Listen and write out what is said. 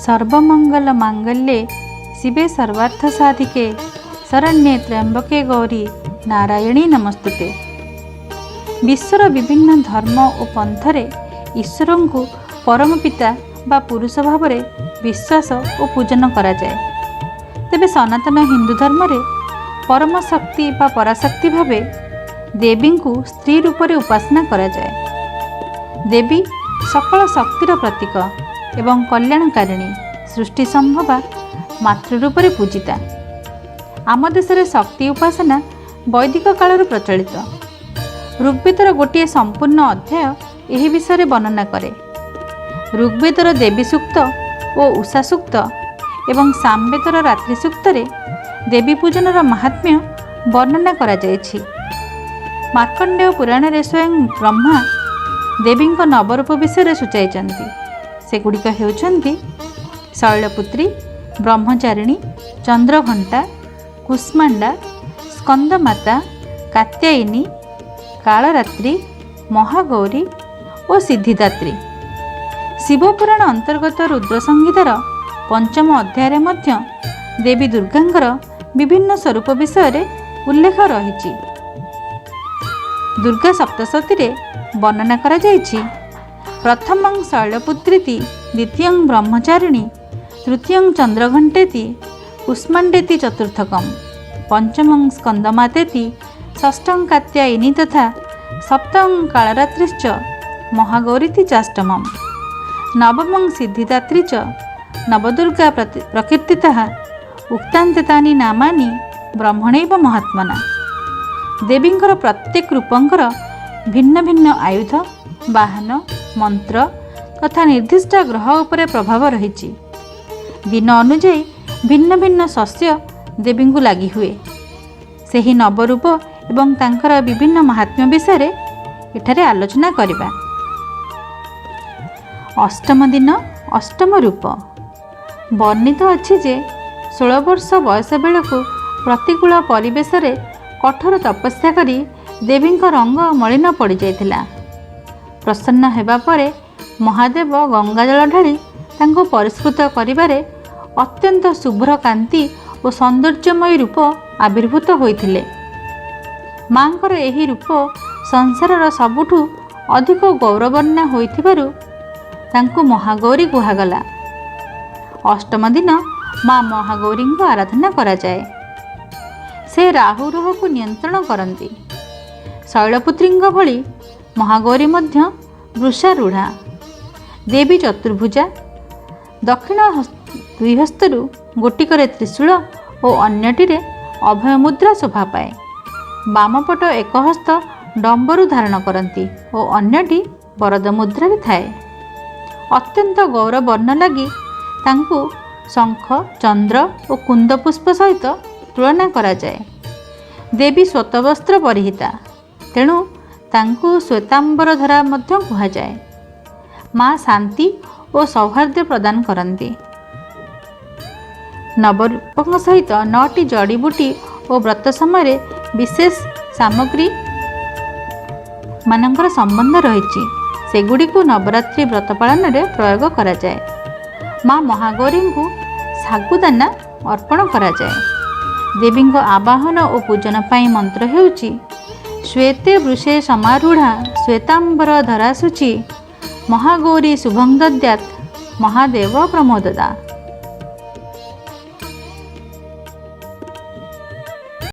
ସର୍ବମଙ୍ଗଳ ମାଙ୍ଗଲ୍ୟେ ଶିବେ ସର୍ବାର୍ଥ ସାଧିକେ ଶରଣ୍ୟେ ତ୍ର୍ୟମ୍ବକେ ଗୌରୀ ନାରାୟଣୀ ନମସ୍ତୁତେ। ବିଶ୍ୱର ବିଭିନ୍ନ ଧର୍ମ ଓ ପନ୍ଥରେ ଈଶ୍ୱରଙ୍କୁ ପରମ ପିତା ବା ପୁରୁଷ ଭାବରେ ବିଶ୍ୱାସ ଓ ପୂଜନ କରାଯାଏ। ତେବେ ସନାତନ ହିନ୍ଦୁ ଧର୍ମରେ ପରମ ଶକ୍ତି ବା ପରାଶକ୍ତି ଭାବେ ଦେବୀଙ୍କୁ ସ୍ତ୍ରୀ ରୂପରେ ଉପାସନା କରାଯାଏ। ଦେବୀ ସକଳ ଶକ୍ତିର ପ୍ରତୀକ ଏବଂ କଲ୍ୟାଣକାରିଣୀ, ସୃଷ୍ଟି ସମ୍ଭବା ମାତୃ ରୂପରେ ପୂଜିତା। ଆମ ଦେଶରେ ଶକ୍ତି ଉପାସନା ବୈଦିକ କାଳରୁ ପ୍ରଚଳିତ। ଋଗ୍ବେଦର ଗୋଟିଏ ସମ୍ପୂର୍ଣ୍ଣ ଅଧ୍ୟାୟ ଏହି ବିଷୟରେ ବର୍ଣ୍ଣନା କରେ। ଋଗ୍ବେଦର ଦେବୀ ସୂକ୍ତ ଓ ଉଷା ସୂକ୍ତ ଏବଂ ସାମବେଦର ରାତ୍ରି ସୂକ୍ତରେ ଦେବୀ ପୂଜନର ମାହାତ୍ମ୍ୟ ବର୍ଣ୍ଣନା କରାଯାଇଛି। ମାର୍କଣ୍ଡେୟ ପୁରାଣରେ ସ୍ୱୟଂ ବ୍ରହ୍ମା ଦେବୀଙ୍କ ନବରୂପ ବିଷୟରେ ସୂଚାଇଛନ୍ତି। ସେଗୁଡ଼ିକ ହେଉଛନ୍ତି ଶୈଳପୁତ୍ରୀ, ବ୍ରହ୍ମଚାରିଣୀ, ଚନ୍ଦ୍ରଘଣ୍ଟା, କୁଷ୍ମାଣ୍ଡା, ସ୍କନ୍ଦମାତା, କାତ୍ୟାୟିନୀ, କାଳରାତ୍ରି, ମହାଗୌରୀ ଓ ସିଦ୍ଧିଦାତ୍ରୀ। ଶିବପୁରାଣ ଅନ୍ତର୍ଗତ ରୁଦ୍ର ସଂହିତାର ପଞ୍ଚମ ଅଧ୍ୟାୟରେ ମଧ୍ୟ ଦେବୀ ଦୁର୍ଗାଙ୍କର ବିଭିନ୍ନ ସ୍ୱରୂପ ବିଷୟରେ ଉଲ୍ଲେଖ ରହିଛି। ଦୁର୍ଗା ସପ୍ତଶତୀରେ ବର୍ଣ୍ଣନା କରାଯାଇଛି, ପ୍ରଥମଂ ଶୈଳପୁତ୍ରୀତି, ଦ୍ୱିତୀୟଂ ବ୍ରହ୍ମଚାରିଣୀ, ତୃତୀୟଂ ଚନ୍ଦ୍ରଘଣ୍ଟେତି, କୁଷ୍ମାଣ୍ଡେତି ଚତୁର୍ଥକମ୍, ପଞ୍ଚମଂ ସ୍କନ୍ଦମାତେତି, ଷଷ୍ଠଂ କାତ୍ୟାୟିନୀ ତଥା ସପ୍ତମଂ କାଳରାତ୍ରିଶ୍ଚ ମହାଗୌରୀତି ଚାଷ୍ଟମମ୍, ନବମଂ ସିଦ୍ଧିଦାତ୍ରୀ ଚ ନବଦୁର୍ଗା ପ୍ରକୀର୍ତ୍ତିତାଃ ଉକ୍ତାନ୍ତେ ତାନି ନାମାନି ବ୍ରହ୍ମଣୈବ ମହାତ୍ମନା। ଦେବୀଙ୍କର ପ୍ରତ୍ୟେକ ରୂପଙ୍କର ଭିନ୍ନ ଭିନ୍ନ ଆୟୁଧ, ବାହନ, ମନ୍ତ୍ର ତଥା ନିର୍ଦ୍ଦିଷ୍ଟ ଗ୍ରହ ଉପରେ ପ୍ରଭାବ ରହିଛି। ଦିନ ଅନୁଯାୟୀ ଭିନ୍ନ ଭିନ୍ନ ଶସ୍ୟ ଦେବୀଙ୍କୁ ଲାଗି ହୁଏ। ସେହି ନବରୂପ ଏବଂ ତାଙ୍କର ବିଭିନ୍ନ ମାହାତ୍ମ୍ୟ ବିଷୟରେ ଏଠାରେ ଆଲୋଚନା କରିବା। ଅଷ୍ଟମ ଦିନ ଅଷ୍ଟମ ରୂପ। ବର୍ଣ୍ଣିତ ଅଛି ଯେ 16 ବର୍ଷ ବୟସ ବେଳକୁ ପ୍ରତିକୂଳ ପରିବେଶରେ କଠୋର ତପସ୍ୟା କରି ଦେବୀଙ୍କ ରଙ୍ଗ ମଳିନ ପଡ଼ିଯାଇଥିଲା। ପ୍ରସନ୍ନ ହେବା ପରେ ମହାଦେବ ଗଙ୍ଗାଜଳ ଢାଳି ତାଙ୍କୁ ପରିଷ୍କୃତ କରିବାରେ ଅତ୍ୟନ୍ତ ଶୁଭ୍ର କାନ୍ତି ଓ ସୌନ୍ଦର୍ଯ୍ୟମୟୀ ରୂପ ଆବିର୍ଭୂତ ହୋଇଥିଲେ। ମାଙ୍କର ଏହି ରୂପ ସଂସାରର ସବୁଠୁ ଅଧିକ ଗୌରବର୍ଣ୍ଣା ହୋଇଥିବାରୁ ତାଙ୍କୁ ମହାଗୌରୀ କୁହାଗଲା। ଅଷ୍ଟମ ଦିନ ମା ମହାଗୌରୀଙ୍କ ଆରାଧନା କରାଯାଏ। ସେ ରାହୁ ଗ୍ରହକୁ ନିୟନ୍ତ୍ରଣ କରନ୍ତି। ଶୈଳପୁତ୍ରୀଙ୍କ ଭଳି ମହାଗୌରୀ ମଧ୍ୟ ବୃଷାରୂଢ଼ା। ଦେବୀ ଚତୁର୍ଭୁଜା। ଦକ୍ଷିଣ ଦୁଇ ହସ୍ତରୁ ଗୋଟିକରେ ତ୍ରିଶୂଳ ଓ ଅନ୍ୟଟିରେ ଅଭୟ ମୁଦ୍ରା ଶୋଭା ପାଏ। ବାମପଟ ଏକ ହସ୍ତ ଡମ୍ବରୁ ଧାରଣ କରନ୍ତି ଓ ଅନ୍ୟଟି ବରଦ ମୁଦ୍ରାରେ ଥାଏ। ଅତ୍ୟନ୍ତ ଗୌରବର୍ଣ୍ଣ ଲାଗି ତାଙ୍କୁ ଶଙ୍ଖ, ଚନ୍ଦ୍ର ଓ କୁନ୍ଦ ପୁଷ୍ପ ସହିତ ତୁଳନା କରାଯାଏ। ଦେବୀ ଶ୍ୱେତବସ୍ତ୍ର ପରିହିତା, ତେଣୁ ତାଙ୍କୁ ଶ୍ୱେତାମ୍ବରଧରା ମଧ୍ୟ କୁହାଯାଏ। ମା ଶାନ୍ତି ଓ ସୌହାର୍ଦ୍ଦ୍ୟ ପ୍ରଦାନ କରନ୍ତି। ନବରୂପଙ୍କ ସହିତ ନଅଟି ଜଡ଼ିବୁଟି ଓ ବ୍ରତ ସମୟରେ ବିଶେଷ ସାମଗ୍ରୀ ମାନଙ୍କର ସମ୍ବନ୍ଧ ରହିଛି। ସେଗୁଡ଼ିକୁ ନବରାତ୍ରି ବ୍ରତ ପାଳନରେ ପ୍ରୟୋଗ କରାଯାଏ। ମା ମହାଗୌରୀଙ୍କୁ ଶାଗୁଦାନା ଅର୍ପଣ କରାଯାଏ। ଦେବୀଙ୍କ ଆବାହନ ଓ ପୂଜନ ପାଇଁ ମନ୍ତ୍ର ହେଉଛି ଶ୍ୱେତେ ବୃଷେ ସମାରୂଢ଼ା ଶ୍ୱେତାମ୍ବର ଧରା ଶୁଚି ମହାଗୌରୀ ଶୁଭଂ ଦଦ୍ୟାତ୍ ମହାଦେବ ପ୍ରମୋଦଦା।